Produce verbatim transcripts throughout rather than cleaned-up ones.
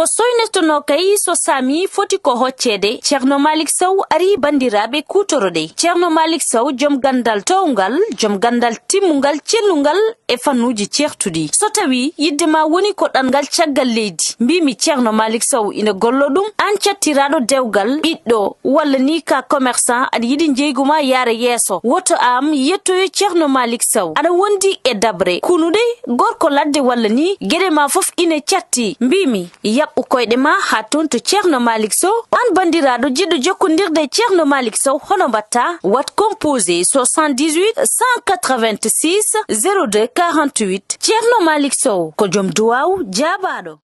Ko soynetonoo kay so saami foti ko hocceede, Ceerno Maalik Sow arii banndiraaɓe kuutoroɗe. Ceerno Maalik Sow, jom ganndal toowngal, jom ganndal timmungal, cellungal e fannuuji ceertuɗi. So tawii yiɗde ma woni ko ɗanngal caggal leydi, mbiimi Ceerno Maalik Sow ina golloo ɗum, aan cattiraaɗo dewgal, ɓiɗɗo, walla ni ka commerçant, aɗa yiɗi njeygu ma yaara yeeso, woto am yettoyo Ceerno Maalik Sow. Aɗa wondi e daɓre, kunuɗe, gorko ladde walla ni, geɗe ma fof ina catti. Mbiimi, yaɓɓu koyɗe ma haa toon to Ceerno Maalik Sow. Aan banndiraaɗo jiɗɗo jokkondirde e Ceerno Maalik Sow, hono mbaɗta? Waɗ composé soixante-dix-huit cent quatre-vingt-six zéro deux quarante-huit. Ceerno Maalik Sow ko jom duwaaw jaabaaɗo.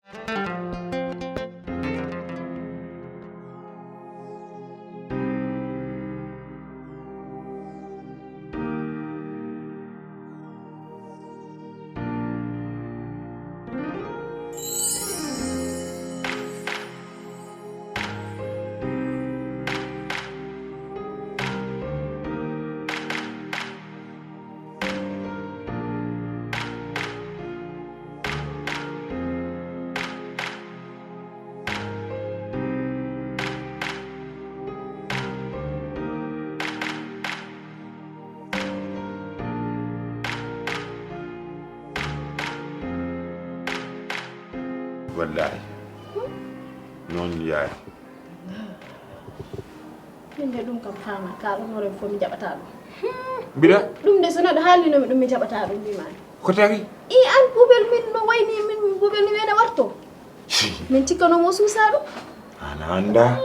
Wallaahi. Noon yaari. Min de ɗum kam faama, ka ɗum hoore fof mi jaɓataa ɗum. Mbiɗa? Ɗum de so neɗɗo haalnino mi ɗum mi jaɓataa ɗum mbimaani. Ko tawi? I an Buubel min no wayni min Buubel ni wene warto. Min cikkano mo suusaa ɗum. Ana annda.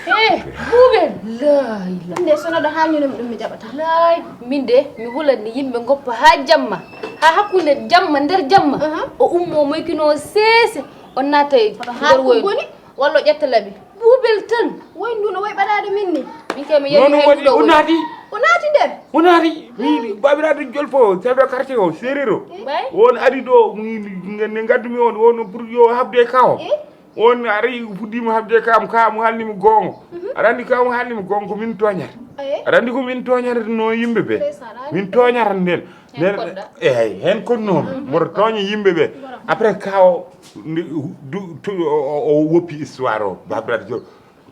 Eh, Buubel. Laa ilaa. Ɗum de so neɗɗo haalnino mi ɗum mi jaɓataa. Laay, min de mi hulat ni yimɓe ngoppa haa jamma. Haa hakkunde jamma, nder jamma. Aha. O ummo moykino seese. On naata e nder woynu. Walla o ƴetta laɓi. Buubel tan. Woy ndu no way ɓadaade min ni. Min kay mi yehi. Noon o waɗi, o naati. O naati nder. O naati. Mi baabiraaɗo Jolfo, chef de quartier o, séeréer o. Mbay? On ari ɗo, mi, mi, mi ngaddu mi on, on pour yo habde ka o. Eh? On ari fuɗɗiima habde ka am, ka mo haalni mi goonga. Mhm. Aɗa anndi ka mo haalni mi goonga ko min tooñata. Eh? Aɗa anndi ko min tooñata no yimɓe ɓe. Ndeysaan, a anndi. Min tooñata nden. Heen nden, koɗɗa. Eey, heen koɗnoo. Mhm. Mboɗo tooña yimɓe ɓe. Mboɗo. Après ka o, ndi, du, tu, o, o, o woppi histoire o, baabiraaɗo Jolfo.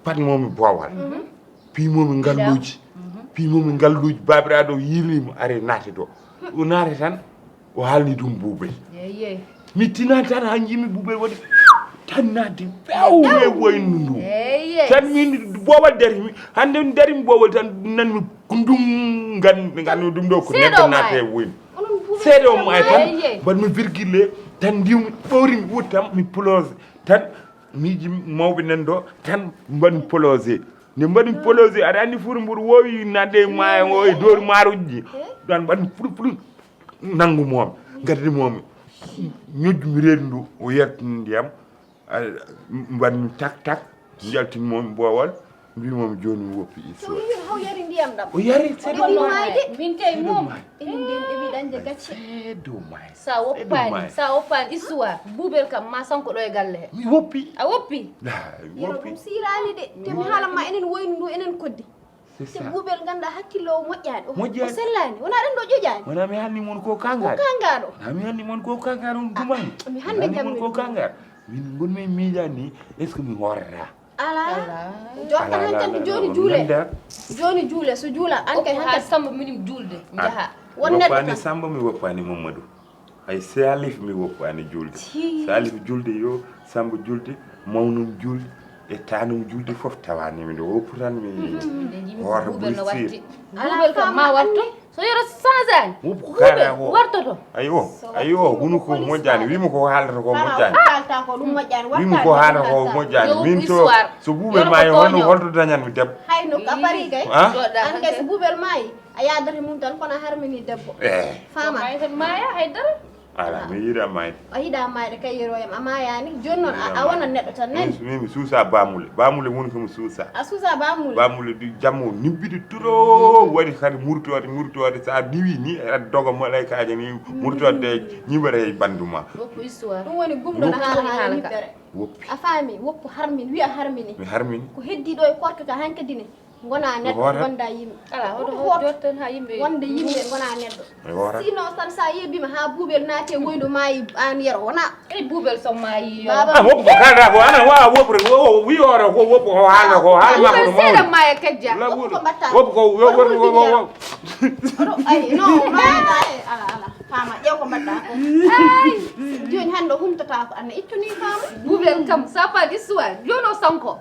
Patnoomi boowal. Mhm. Piimoomi ngalluuji. Mhm. Piimoomi ngalluuji. Baabiraaɗo yiilii mo, ari naati ɗo. O naati tan, o haalni ɗum Buubel. Eey, eey. Mi tinaani tan, haa njiimi Buubel waɗi tan naati, few, e woyndu ndu. Eey, eey. Tan min boowal dari mi, hannde mi dari mi boowal tan, nan mi kundum, ngan, ngan ɗum ɗo ko seeɗa neɗɗo o naati e woyndu. Onon Buubel seeɗa o maaya tan, eey, eey. Mbaɗ mi virgule, tan ndiwmi, ɓowri mi wuttam, mi plonge. Tan miiji mawɓe nan ɗo, tan mbaɗ mi plonge. Nde mbaɗmi plongé, aɗa anndi fur mboɗo woowi naatde e maayo ngo e doori maaroji ɗi. Ɗon mbaɗmi pulu pulu, nanngu moomi, ngaddi moomi. Ñojjumi reedu ndu, o yaltini ndiyam, a, mbaɗmi tak tak, njaltini moomi boowal, mbiimi jooni mi woppi histoire. Haw yari ndiyam ɗam. O yari, c'est normal. Min kay moom. Enen nden ɓe ɓi dañde gacce. C'est dommage. Sa woppaani, sa woppaani histoire. Buubel kam ma sanko ɗo e galle he. Mi woppi. A woppi? La, mi woppi. Ɗum siiraani de. Te mi haalan ma enen woynu ndu enen koddi. C'est ça. Te Buubel ngannda hakkille o moƴƴaani. O, moƴƴaani. O sellaani. Wonaa ɗen ɗo ƴoƴaani. Wonaa mi haalni mon ko kanngaaɗo. Ko kanngaaɗo. Wonaa mi haalni mon ko kanngaaɗo on dumaani. Mi haalni mon ko kanngaaɗo. Min ngonmi miijaani ni, est-ce que mi hoorata? Alaa. Alaa. Jokka men tan ko jooni juule. Jooni juule, so juula, an kay hankadi. Samba minin juulde, njaha. Won neɗɗo tan. Samba mi woppaani Mamadou. Hay Salif mi woppaani juulde. Salif juulde yo, Samba juulde, mawnum juulde, e taanum juulde fof tawaani mi ɗo. Woppu tan mi hoorata Buubel no watti. Buubel kam ma watto. So yoro sanzaani. Woppu kaara ko. Wartoto. Ayo, ayo, hunu ko moƴƴaani. Wimo ko haalata ko moƴƴaani. Haalta ko ɗum moƴƴaani. Wimo ko haalata ko moƴƴaani. Min to, so Buubel maayi, hono holto dañan mi debbo? Hay no ka pari kay. An kay so Buubel maayi, a yaadata mum tan kono a harmini debbo. Eh. Faama. Hay tan maaya hay dara. Ala, mi yiɗa maayde. A yiɗa maayde kay, yero yam, a maayaani. Jooni noon, a, a wonat neɗɗo tan, nani? Min, min mi suusa baamule. Baamule woni ko mi suusa. A suusa baamule? Baamule ɗi jamma o nibbidi turo, waɗi kadi murtoode, murtoode. So a diwi ni, aɗa doga malaykaaji ni, murtoode ñiɓere e ɓanndu ma. Woppu histoire. Ɗum woni gumɗo na haala haala nibbere. Woppi. A faami, woppu harmin, wiya harmini. Mi harmini. Ko heddi ɗo e korka ka hankadi ne. Ngona neɗɗo, wonda yimɓe. Ala hoto. Hoto jottan ha yimɓe. Wonde yimɓe ngona neɗɗo. Sinon tan sa yeɓima ha Buubel naati e woydo maayi, an yero wona. Ey, Buubel so maayi yo. Ah, woppu ko kalda ko, ana wawa woppude, wi oro ko woppu ko haala ko, haala ma ko no mawni. Seeɗa maaya kajja. Woppu ko mbatta. Woppu ko, woppu ko. Oɗo, ay, no, no, ala, ala. Faama, ƴeew ko mbaɗɗa ko. Ay. Jooni hannde o humtata ko, Anna, ittu ni, Faama. Buubel kam, ça pas d'histoire. Jooni o sanko.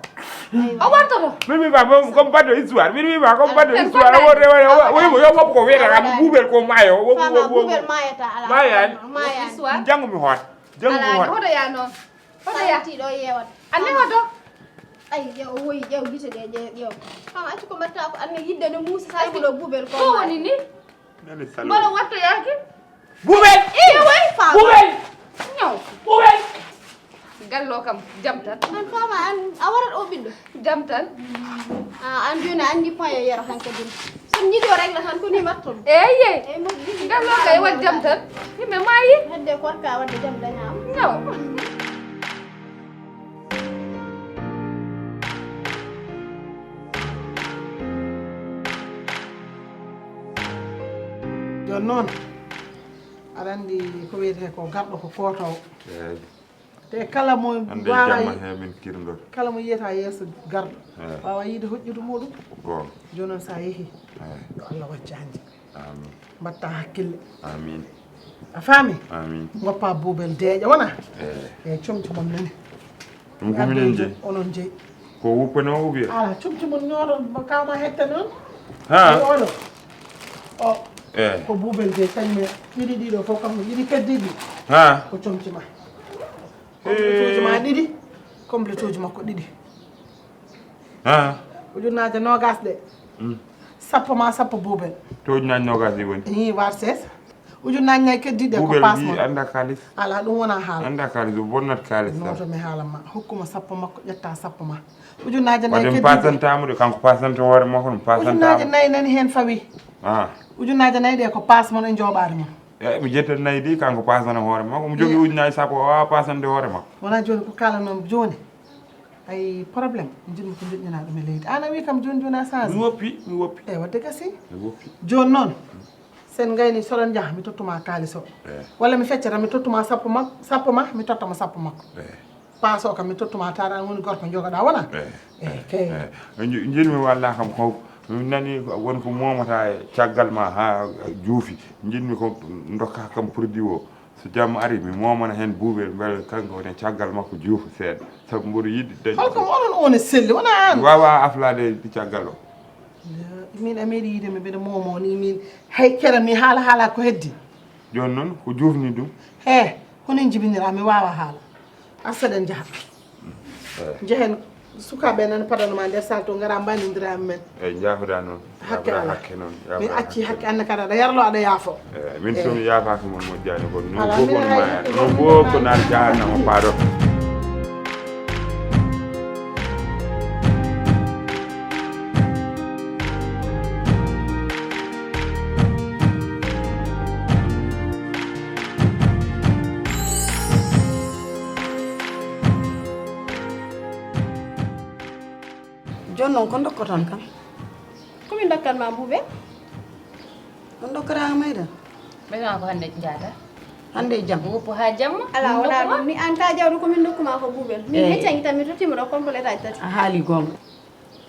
Aywa. O wartoto. Min mi ba, comme pas de histoire. Min mi ba, comme pas de histoire. Wode, wode, wode, wode, yo woppu ko wiyata kam, Buubel ko maayo. Woppu, Faama, woppu, woppu. Buubel maayata, ala. Maayani. Maayani. Histoire. Jangu mi hoota. Jangu mi hoota. Hoto ya noon. Hoto ya. Tiiɗo yeewata. Anne hoto. Ay, ƴeew, o woyi, ƴeew gite ɗe, ƴeew, ƴeew. Faama, accu ko mbaɗta ko, Anna, yidde no muusi, sa yimo ɗo Buubel ko. Ko woni ni? Nani salo. Mboɗo wattoyaaki. Buubel! Ii, way, Faama. Buubel! Ñaw. Buubel! Gallo kam, jam tan. An, Faama, an, a warat o ɓiɗɗo? Jam tan. Ah, an jooni a anndi point yo yero han kadi. So mi yiɗi o régla tan, ko ni watton. Eeye. Eyi, moƴƴi. Gallo kay, wat jam tan. Yimɓe maayi. Hedde korka wadde jam dañaama. Ñaw. Jooni noon, aɗa anndi ko wiyetee ko garɗo ko kootoowo. Eeyi. Te kala mo Hannde waawaa jamma yi-, he min kirndor. Kala mo yiyata yeeso garɗo, Eeyi. Waawaa yiide hojjudu muɗum. Goonga. Jooni noon, so a yehii, Eeyi. Yo Allah waɗ jaŋde. Amiin. Mbaɗta hakkille. Amiin. A faami? Amiin. Ngoppa Buubel deeƴa, wona? Eeyi. Eeyi, comci mon nani. Ɗum ko minen jeyi. Onon jeyi. Ko wuppani o ubbi? Ala, comci mon ñooɗo, mo kama hetta noon. Ha? Ko oɗo. O. Eeyi. Ko Buubel jeyi, kañum e ɗiɗi ɗiɗo fof, kam ɗiɗi keddiiɗi. Ha? Ko comci ma. Complète uji ma ɗiɗi, complète uji makko ɗiɗi. Ah. Ujunnaaje noogas ɗe. Mm. Sappo ma sappo Buubel. To ujunnaaje noogas ɗi woni? Ii, war seesa. Ujunnaaje nayi keddiiɗe ko Buubel paas wi ma. Annda kaalis. Ala, ɗum wona haala. Annda kaalis, o bonnat kaalis tan. Noto mi haala ma. Hokkuma sappo makko, ƴetta sappo ma. Ujunnaaje nayi keddiiɗe. Wadde mi paasanta mo de, kanko paasanta hoore makko, mi paasanta mo. Ujunnaaje nayi nani heen fawi. Ah. Ujunnaaje nayi ɗe ko paas mon e njooɓaari mon. Eeyi, mi ƴetta nayi ɗi, kanko paasana hoore makko. Mo jogii ujunnaaje sappo, o waawaa paasande hoore makko. Wonaa jooni ko kaalanoo-mi jooni. Ay, problème, njiɗmi ko njoƴƴinaa ɗum e leydi. Aan a wii kam jooni jooni a change. Mi woppi, mi woppi. Eeyi, wadde gasi. Mi woppi. Jooni noon, so en ngayni, so oɗon njaha, mi tottuma kaalis o. Eeyi. Walla mi fecca tan, mi tottuma sappo ma, sappo ma, mi tottama sappo makko. Eeyi. Paas o kam mi tottuma, tawa an woni gorko jogoɗaa, wona? Eeyi. Eeyi, kay. Eeyi. Nji-, njiɗmi walla kam ko mi nani ko won ko momata e caggal ma haa juufi. Njiɗmi ko ndokka kam produit o. So jamma ari, mi momana heen Buubel, mbele kanko woni caggal makko juufa seeɗa. Sabu mboɗo yiɗi dañde. Holko onon on e selli, wona an? Mi waawaa aflaade caggal o. Min a meeɗi yiide mi mbeɗa momo ni min. Hay kere mi haala haala ko heddi. Jooni noon, ko juufni ɗum? He, hono en jibinira, mi waawaa haala. Ar seɗen njaha. Eeyi. Njehen sukaaɓe nan padanoma nder salle to, ngara mbanndindira e men. Eeyi, njaafoɗaa noon. Hakke alaa. Hakke noon. Mi accii hakke, aan ne kadi aɗa yarlo, aɗa yaafo. Eeyi, min so mi yaafaaka mon moƴƴaani, kono noon fof on maaya. Noon fof ko naar jahannama paaɗo. Jooni noon, ko ndokkoton kam? Ko min ndokkan ma, Buubel? On ndokkataa Mayda? Ɓe ma ko hannde njaata? Hannde e jam. Woppu haa jamma. Alaa, wonaa ɗum. Ni aan ka jawɗo ko min ndokku ma ko, Buubel. Min heccangi tan, mi tottiima ɗo complétage tati. A haali goonga.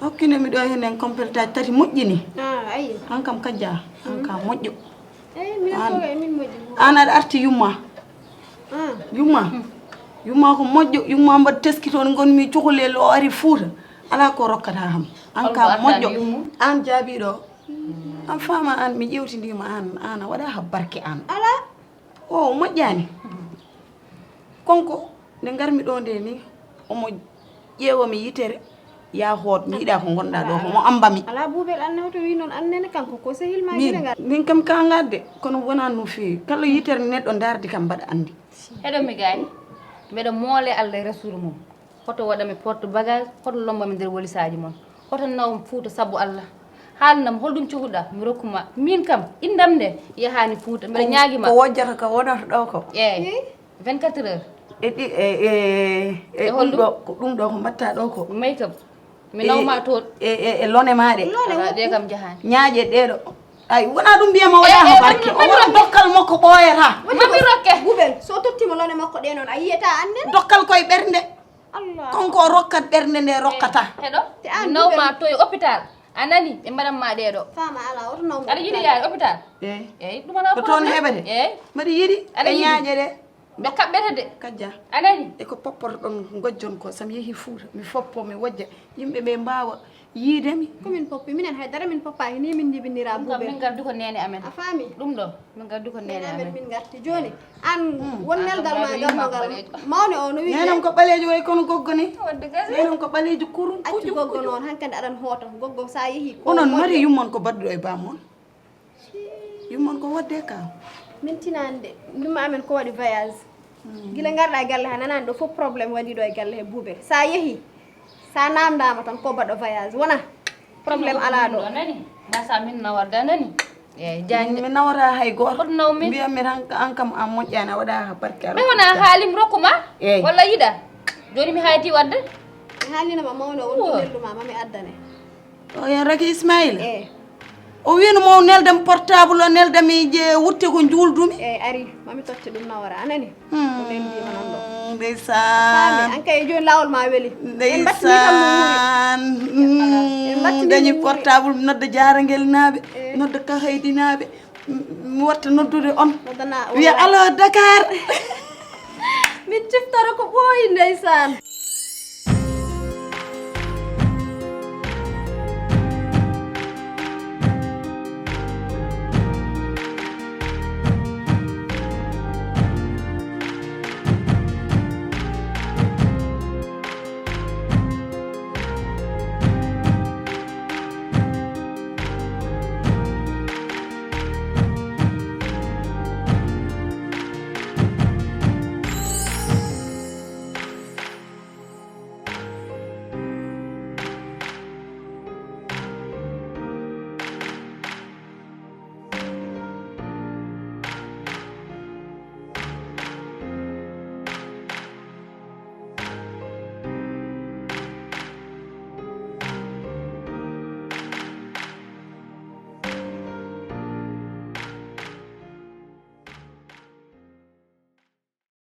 Hokkino mi ɗo henen complétage tati moƴƴini. Ah, ayi. Aan kam kajja, aan ka moƴƴo. Eyi, minen fof kay min moƴƴi. Aan aɗa arti yumma. Ah. Yumma. Yumma ko moƴƴo, yumma mbaɗa teskito, ngonmi cukalel, o ari Fuuta. Alaa ko rokkata kam. Aan ka moƴƴo. Aan jaabiiɗo. Aan faama aan, mi ƴeewtindiima aan, aan a waɗa ha barke aan. Alaa. O moƴƴaani. Konko, nde ngarmi ɗo nde ni, omo ƴeewa mi yitere, ya hoot, mi yiɗa ko ngonɗa ɗo, ko mo amba mi. Alaa, Buubel, aan ne hoto wi noon, aan nene kanko ko sehil ma. Min, gila ngal. Min kam ka ngadde, kono wonaa no feewi. Kala yitere neɗɗo ndardi kam mbaɗa anndi. Eɗon mi gaani, mbeɗa moole Allah e Rasuulu mum. Hoto waɗa mi porte bagage, hoto lomba mi nder walisaaji mon. Hoto nawa mi Fuuta sabu Allah. Haalanam holɗum cohluɗa, mi rokku ma. Min kam, inndam nde yahaani Fuuta, mbeɗa ñaagi ma. Ko wojjata ka wonata ɗo ko? Eeyi, vingt-quatre heures. E ɗi-, e, e, e ɗum ɗo, ko ɗum ɗo ko mbatta ɗo ko? Make-up. Mi nawma to. E e e lone maɗe. Lone wala ɗe kam jahani. Ñaaƴe ɗeɗo. Ay, wona ɗum mbiyama waɗa ha barke. O wona dokkal makko ɓooyata. Mami rokke. Gubel, so tottima lone makko ɗe noon a yiyata ande. Dokkal koye ɓernde. Allah. Konko o rokkat ɓernde nde rokkata. Heɗo. Mi nawma to e hôpital. A nani ɓe mbaɗan ma ɗeɗo. Fama ala oto nawma. Aɗa yiɗi yaade hôpital. Eyi. Eyi ɗum ala. Ko toon heɓete. Eyi. Mbaɗa yiɗi. Aɗa yiɗi. Ñaaƴe ɗe. Ɓe kaɓɓete de. Kajja. A nani? E ko popporɗon gojjon ko sam yehi Fuuta mi foppo mi wojja yimɓe ɓe mbawa yiide mi. Ko min poppi minen haydara min poppaaki ni min njibinira buuɓe. Min ngardi ko nene amen. A faami? Ɗum ɗo min ngardi ko nene amen. Min ngarti jooni an won neldal ma gammogal mawne o no wiide. Nenam ko ɓaleejo way kono goggo ni. Nenam ko ɓaleejo kurum. Accu goggo noon hankadi aɗan hoota goggo sa yehi ko. Onon mari yummon ko badduɗo e bamon. Yummon ko wodde ka. Min tinani de nduma amen ko waɗi voyage. Gila ngarɗa e galle ha nanani ɗo fof problème waɗi ɗo e galle he buuɓe sa yeehi sa namdama tan ko baɗɗo voyage wona problème ala ɗo. Nani masa min nawarda nani. Eyyi jañde mi nawata hay goto. Koɗo nawmi mbiyammi tan an kam a moƴƴani a waɗa ha barke. Ɓe wona haalim rokkuma. Eyyi walla yiɗa. Joni mi hayti wadde. Mi haalinoma mawno won ko nelduma mami addane. O yen raki Ismaila. Eh. O wino mo neldam portable o neldam e je wutte ko juuldumi. Eh ari mami totte ɗum nawara anani. Hmm. O neldima non ɗo. Ndeysaan. An kay joni lawol ma weli. Ndeysaan. Hmm. Dañi portable nodda jarangel naɓe. Eh. Nodda ka haydinaɓe. Mi watta noddude on. Wiya alo Dakar. Min ciftoro ko ɓooyi ndeysaan.